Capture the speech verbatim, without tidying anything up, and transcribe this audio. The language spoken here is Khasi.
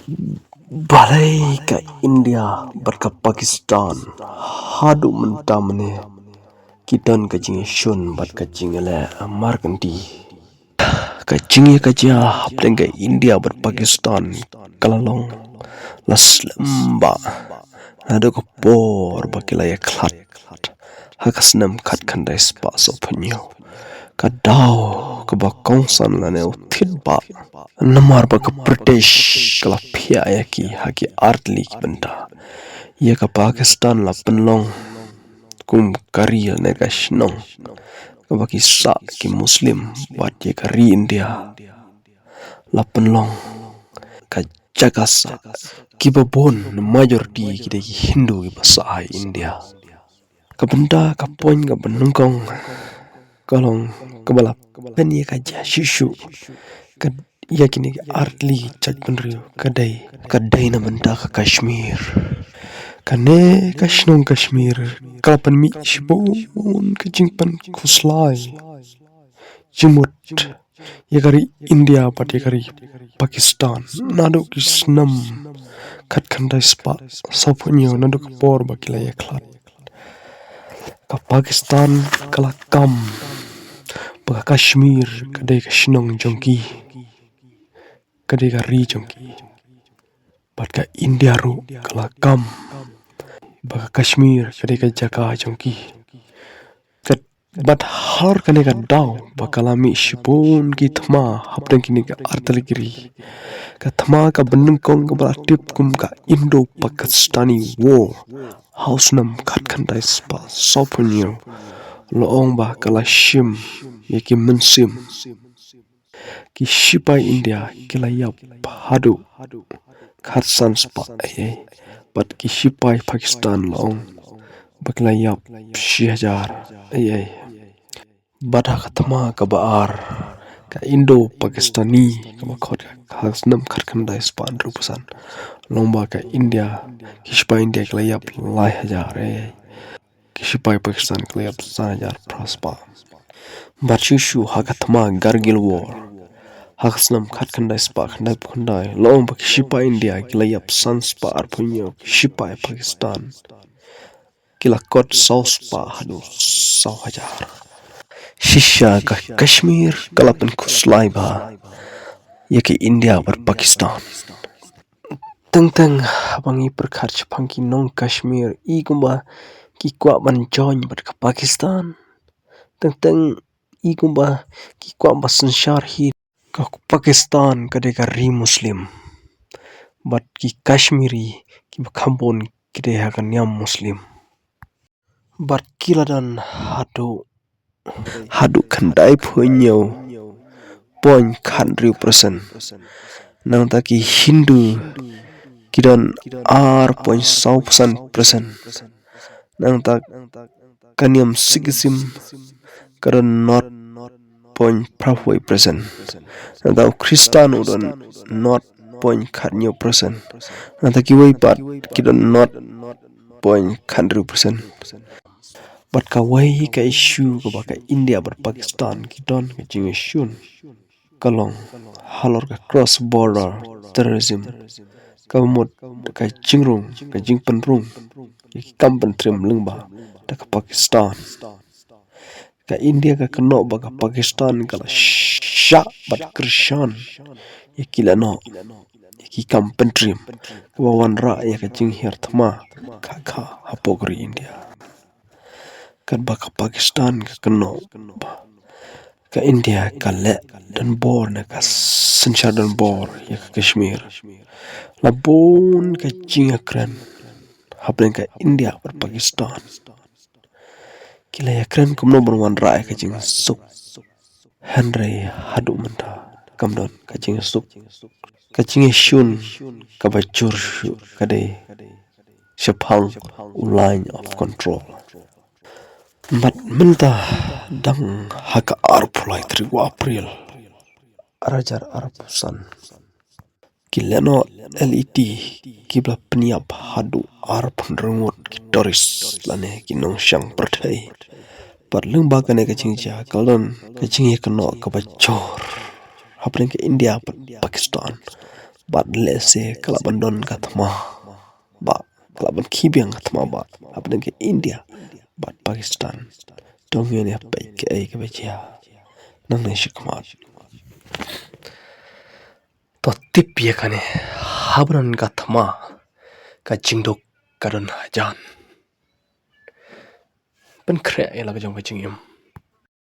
Balei ka India bad ka Pakistan haduh mynta mynne ki don ka jingshun bad ka jingleh markynti? Ka jingïakajia hapdeng ka India bad Pakistan ka la long la slem bha naduh ka por ba ki la ïakhlad ha ka snem khatkhyndai spah sawphew hynñiew. Ka daw kaba kongsan lane u thied bha namar ba ka British ka la phiah ïa ki ha ki artylli ki bynta. Ïa ka Pakistan la pynlong kum ka ri lane ka shnong kaba ki sah ki Muslim, bad ïa ka ri India la pynlong ka jaka sah kiba bun, majority ki dei ki Hindu kiba sah ha India. Ka bynta ka point kaba nyngkong ka long kaba la pynïakajia shuh shuh ka ïa kine ki artylli ki jaitbynriew ka dei, ka dei na bynta ka Kashmir. Kane ka shnong Kashmir ka la pynmih shibun ka jingpynkhuslai jingmut ïa ka ri India bad ïa ka ri Pakistan naduh ki snem khatkhyndai spah sawphew hynñiew, naduh ka por ba ki la ïakhlad. Ka Pakistan ka la kam ba ka Kashmir ka dei ka shnong jong ki, ka dei ka ri jong ki. Bad ka India ruh ka la kam ba ka Kashmir ka dei ka jaka jong ki. Ka, bad halor kane ka daw ba ka la mih shibun ki thma hapdeng kine ki artylli ki ri. Ka thma kaba nyngkong kaba la tip kum ka Indo-Pakistani War ha u snem khatkhyndai spah sawphew hynñiew, la ong ba ka la shim ïa ki mynsiem. Ki shipai India ki la ïap haduh khatsan spah eiei, bad ki shipai Pakistan la ong ba ki la ïap shi hajar eiei. Bad ha ka thma kaba ar, ka Indo-Pakistani kaba khot ha ka snem khatkhyndai spah hynriewphew san, la ong ba ka India, ki shipai India ki la ïap lai hajar eiei. Ki shipai Pakistan ki la ïap san hajar phra spah. Bad shuh shuh ha ka thma Kargil War ha ka snem khatkhyndai spah khyndaiphew khyndai, la ong ba ki shipai India ki la ïap san spah arphew hynñiew, ki shipai Pakistan ki la kot saw spah haduh saw hajar. Shisha ka Kashmir ka la pynkhuslai bha ïa ka India bad Pakistan. Teng teng haba ngi pyrkhat shaphang ki nong Kashmir, i kumba ki kwah ban join bad ka Pakistan. Teng teng i kumba ki kwah ban synshar hi. Ka Pakistan ka dei ka ri Muslim, bad ki Kashmiri kiba kham bun ki dei ha ka niam Muslim. Bad ki la don haduh, haduh khyndaiphew hynñiew point khathynriew percent. Nangta ki Hindu ki don ar point saw percent. Nangta ka niam Sikhism ka don nought point phra wei percent. Nangta u Khristan u don nought point khathynñiew percent. Nangta kiwei pat ki don nought point khathynriew percent. Bad kawei ka issue kaba ka India bad Pakistan ki don ka jingïashun ka long halor ka cross border terrorism, kaba mut ka jingrung, ka jingpynrung ïa ki kam pyntriem lyngba da ka Pakistan. Ka India ka kynnoh ba ka Pakistan ka la shah bad kyrshan ïa ki lehnoh, ïa ki kam pyntriem, kaba wanrah ïa ka jinghiar thma kha kha hapoh ka ri India. Katba ka Pakistan ka kynnoh ba ka India ka leh donbor ne ka synshar donbor ïa ka Kashmir. La bun ka jingïakren hapdeng ka India bad Pakistan. Ki la ïakren kumno ban wanrah ïa ka jingsuk. Hynrei haduh mynta kam don ka jingsuk. Ka jingïashun kaba jur shuh ka dei shaphang u line of control. Bad mynta dang ha ka arphew lai tarik u April, ar hajar arphew san, ki lehnoh L E T kiba la pynïap haduh arphew hynriew ngut ki tourist lane ki nongshang pyrthei. Bad lyngba kane ka jingjia ka la don ka jingïakynnoh kaba jur hapdeng ka India bad Pakistan ba Pat lehse ka lah ban don ka thma ba, ka lah ban khie biang ka thma ba hapdeng ka India bad Pakistan. To ngin ïa peit kaei kaba jia nangne shakhmat. To tip ïa kane, haba don ka thma, ka jingduk ka don hajan. Pynkhreh ïa la ka jong ka jingim.